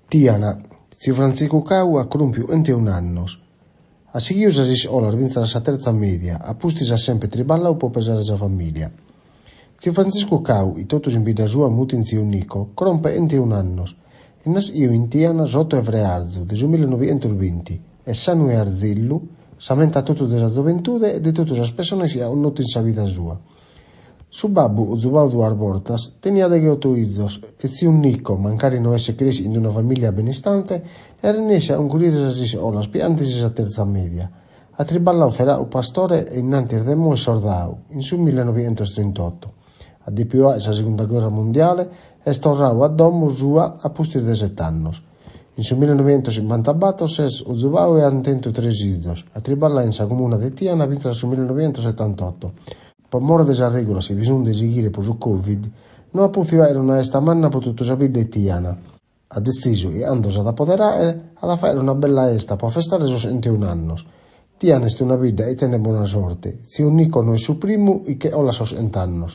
Tiana, tziu Frantziscu Cau at cròmpiu 101 annos. At sighiu sas iscolas fintzas a sa tertza mèdia, a pustis at semper triballadu pro pesare sa famìlia. Tziu Frantziscu Cau, chi totus in bidda sua mutint tziu Nico, crompet 101 annos. Est nàschidu in Tiana s'oto 'e frearzu de su millenoghentos binti e sanu e arzillu, s'ammentat totu de sa zoventude e de totu sas pessones chi at connotu in sa vida sua. Su babbu, ozubadu duas bortas, teniat degheoto fizos e tziu Nico, mancari no esseret crèschidu in una famìlia benistante, est renèssidu a concruire sas iscolas pigandesi sa tertza mèdia. At triballadu tzeracu pastore e innantis de mòere sordadu, in su millenoghentostrintotto. At dèpidu fàghere sa segunda gherra mundiale e est torradu a domo sua a pustis de sete annos. In su millenoghentoschimbantabator s'est ozubadu e at tentu tres fizos. At triballadu in sa comuna de Tiana fintzas a su millenoghentosetantotto. Pro more de sas règulas chi bi sunt de sighire pro su Covid, no at pòtzidu fàghere una festa manna pro totu sa bidda 'e Tiana. At detzisu chi cando s'at a pòdere fàghere, at a fàghere una bella festa pro afestare sos 101 annos. Tiana est una bidda chi tenet bona sorte, tziu Nico no est su primu chi che colat sos 100 annos.